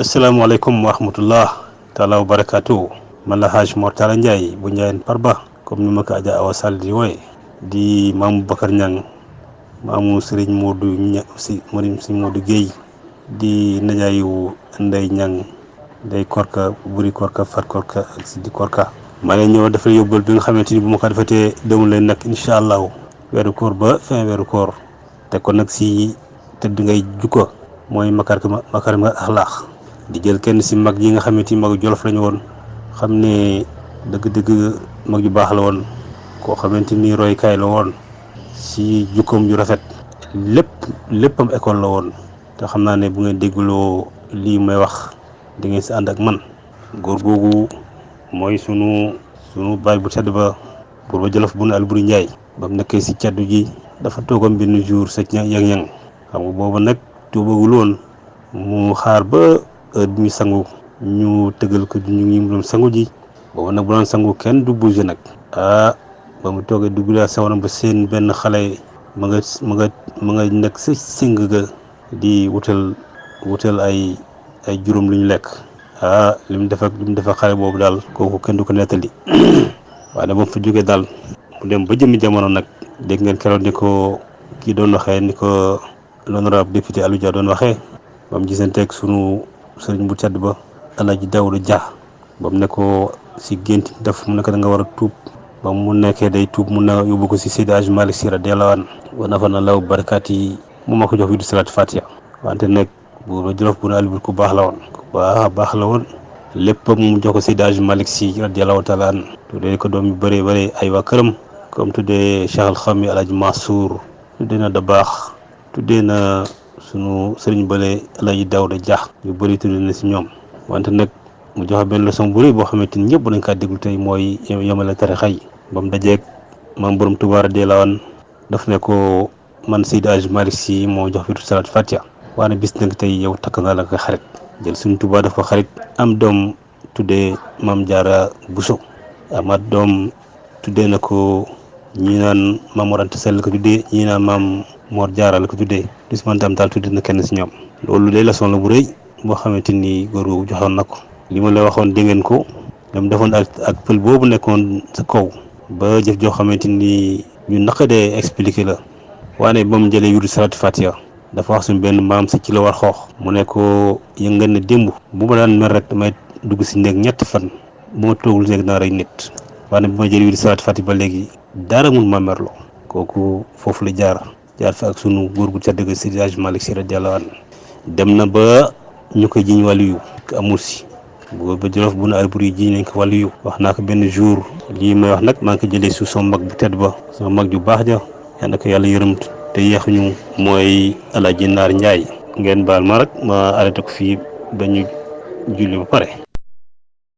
asalaamaaleykum wa rahmatullah taala wa barakaatu man la Hadj Mor Talla Ndiaye bu Ndiayène Farba comme ni ma ko Adja Awa Sall di wooye di maamu Bakar Ñang maamu Serigne Modou si Modou Guèye di najaayu Ndey Ñang Ndey Korka Buri Korka Fat Korka ak Sidi Korka maa ngi ñëw dafa yóbbal bi nga xamante ni bu ma ko defatee demul leen nag incha allahu weeru koor ba fin weeru koor te kon nag si tëdd ngay jukko mooy makarima axlaax di jël kenn si mag yi nga xamante ni mag Jolof lañu woon xam ne dëgg-dëgg mag yu baax la woon koo xamante ni roykaay la woon si jukkoom ju rafet léppam école la woon te xam naa ne bu ngeen dégguloo lii may wax di ngeen si ànd ak man góor googu mooy sunu baay bu tedd ba buur ba Jolof bu nu Alburi Njaay ba mu nekkee si caddu ji dafa toogam benn jour sa yang-yang xam nga booba nag tuubagul woon mu xaar ba heure bi muy sangu ñu tëgal ko ñu ngi doon sangu ji booba nag bu doon sangu kenn du bouger nag ba mu toogee dugg laa sawaram ba seen benn xale ma nga nekk sa sëng ga di wutal ay juróom lu ñu lekk li mu def ak xale boobu daal kooku kenn du ko nettali waaye nag ba mu fa jógee daal mu dem ba jëmmi jamono nag dégg ngeen keroog ni ko kii doon waxee ni ko l'honorable député Aliou Dia doon waxee ba mu gisanteeg sunu sëriñ bu tedd ba Alaaji Daouda Dia ba mu ne ko si gént def mu ne ko da nga war a tuub ba mu nekkee day tuub mun na yóbbu ko si Seydi Hadji Malick Sy radiyallahu anhu wa nafa'ana Allahu barakaat yi mu ma ko jox wi du salaat Fatiha wante nag buur ba Jolof bu nu Alburi ku baax la woon baax la woon lépp mu jox ko Seydi Hadji Malick Sy radiyallahu taala an tuddee ko doom yu bëree ay waa këram comme tuddee Cheikh Al Khami Alaaji Mansour tuddee na da baax tuddee na sunu sëriñ bële Alaaji Daouda Dia ñu bëri tuddee na si ñoom wante nag mu joxe benn leçon bu rëy boo xamante ni ñëpp nañ kaa déglu tey mooy yemale tarixa yi ba mu dajeeg maam borom Tuubaa radiyallaahu anhu daf ne ko man Seydi Hadji Malick Sy moo jox fitu salaat Fatiha waaye bis nag tey yow takk nga la ko xarit jël suñu Tuubaa daf ko xarit am doom tuddee maam Jaara Buso amaat doom tuddee na ko ñi naan maam Mor Anta Sall la ko tuddee ñi naan maam Mor Jaara la ko tuddee bis man tam daal tuddee na kenn si ñoom loolu day leçon la bu rëy boo xamante ni góor googu joxoon na ko li ma la waxoon dégg ngeen ko ñoom defoon ak pël boobu nekkoon sa kaw ba jëf joo xamante ni ñu naqadee expliqué la waane ba mu jëlee wirdu salaatu Fatiha dafa wax suñu benn maam si ci la war xoox mu ne ko yëngal na démb bu ma daan mer rek damay dugg si néeg ñetti fan bu ma toogul néeg naa rey nit waane bu ma jëlee wirdu salaatu Fatiha ba léegi dara mun ma merloo kooku foofu la jaar fa ak sunu góor gu tedd ga Seydi Hadji Malick Sy radiyallahu anhu dem na ba ñu koy jiñ wàllu yu amul si bu ba Jolof bu nu Alburi ji nañ ko wàllu yu wax naa ko benn jour lii may wax nag maa ngi ko jëlee su sama mag bu tedd ba sama mag ju baax ja yal na ko yàlla yërëm te yeex ñu mooy Alaaji Naar Njaay ngeen baal ma rek ma arrêté ko fii ba ñu julli ba pare